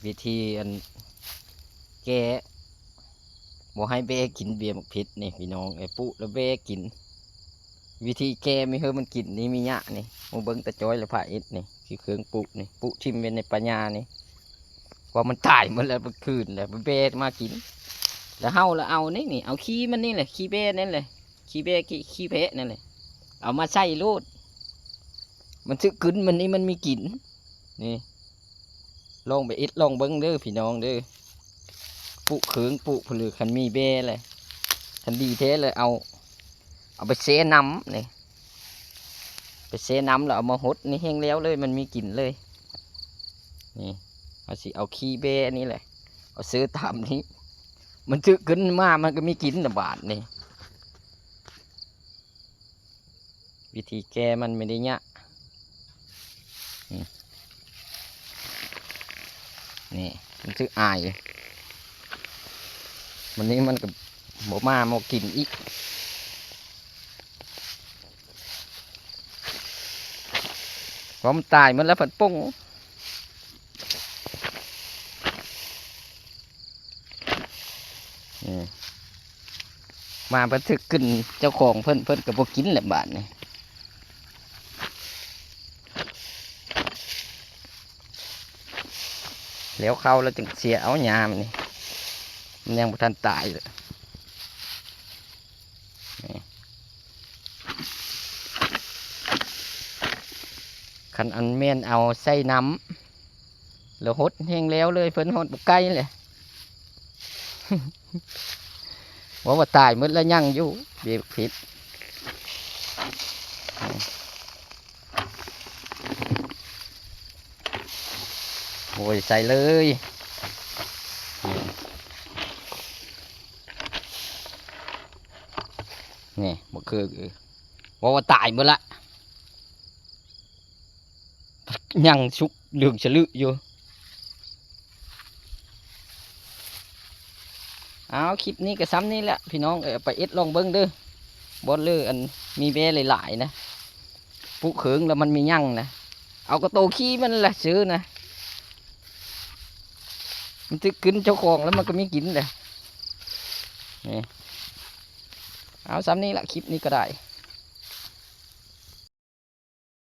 ວິທີອັນແກ້ບໍ່ໃຫ້ແບ້ກິນເບ້ໝາກເຜັດນີ້ພີ່ນ້ອງເອີຍ, ປຸແລ້ວແບ້ກິນ. ວິທີແກ້ມີເຮີມັນກິນນີ້ ມີຫຍ້ານີ້, ມາເບິ່ງຕາຈ້ອຍແລະພາເອັດນີ້ ຄືເຄື່ອງປຸນີ້, ປຸຖິ້ມໄວ້ໃນປ່າຫຍ້ານີ້ ວ່າມັນຕາຍໝົດແລ້ວ ເມື່ອຄືນແລ້ວແບ້ມາກິນ. ແລ້ວເຮົາລະເອົານີ້ນີ້ ເອົາຂີ້ມັນນີ້ແຫຼະ ຂີ້ແບ້ນັ້ນແຫຼະ ຂີ້ແບ້ຂີ້ ຂີ້ແພະນັ້ນແຫຼະ ເອົາມາໃສ່ໂລດ. ມັນຖືກກືນ ມັນນີ້ມັນມີກິນ. ນີ້ ລອງໄປເຮັດລອງເບິ່ງເດີພີ່ນ້ອງເດີ. ປຸເຄື່ອງປຸພຸ້ນເລີຍ ຄັນມີແບ້ແຫຼະ ຄັນດີແທ້ແລ້ວເອົາ ເອົາໄປແຊ່ນ້ຳນີ້ ໄປແຊ່ນ້ຳແລ້ວເອົາມາຫົດນີ້ແຫ້ງແລ້ວເລີຍ ມັນມີກິນເລີຍ. ນີ້ ເຮົາຊິເອົາຂີ້ແບ້ນີ້ແຫຼະ ເອົາເຊີຕາມນີ້ ມັນຖືກກືນມາ ມັນກໍມີກິນລະບາດນີ້. ວິທີແກ້ມັນບໍ່ໄດ້ຍາກ. ນີ້ ມັນຖືກອາຍ ມື້ນີ້ມັນກໍບໍ່ມາ ບໍ່ກິນອີກ ເພາະມັນຕາຍໝົດແລ້ວ ເພິ່ນປົງ. ນີ້ ມາບັນທຶກຂຶ້ນເຈົ້າຂອງເພິ່ນ ເພິ່ນກໍບໍ່ກິນແຫຼະບາດນີ້. ແລ້ວເຂົ້າແລ້ວຈຶ່ງເສຍເອົາຫຍ້າມັນນີ້ ມັນຍັງບໍ່ທັນຕາຍເລີຍ. ນີ້ ຄັນອັນແມ່ນເອົາໃສ່ນ້ຳ ແລ້ວຫົດແຫ້ງແລ້ວເລີຍ ເພິ່ນຫົດບໍ່ໄກເລີຍ. ວ່າ ວ່າຕາຍໝົດແລ້ວ ຍັງຢູ່ເບກຜິດ. ໂອ້ຍ ໃສ່ເລີຍ. ນີ້ ບໍ່ຄື ວ່າ ວ່າຕາຍໝົດລະ. ຍັງສຸກເຫຼືອງສະລຶຢູ່. ເອົາ ຄລິບນີ້ກໍຊ່ຳນີ້ແຫຼະພີ່ນ້ອງເອີຍ ໄປເຮັດລອງເບິ່ງເດີ. ບ່ອນເລີອັນມີແບ້ຫຼາຍໆນະ ປຸເຄິ່ງແລ້ວມັນມີຫຍັງນະ ເອົາກະໂຕຂີ້ມັນແຫຼະຊື້ນະ ມັນຖືກກິນເຈົ້າຂອງແລ້ວມັນກໍມີກິນແຫຼະ. ນີ້ ເອົາ ຊ່ຳນີ້ລະ ຄລິບນີ້ກໍໄດ້.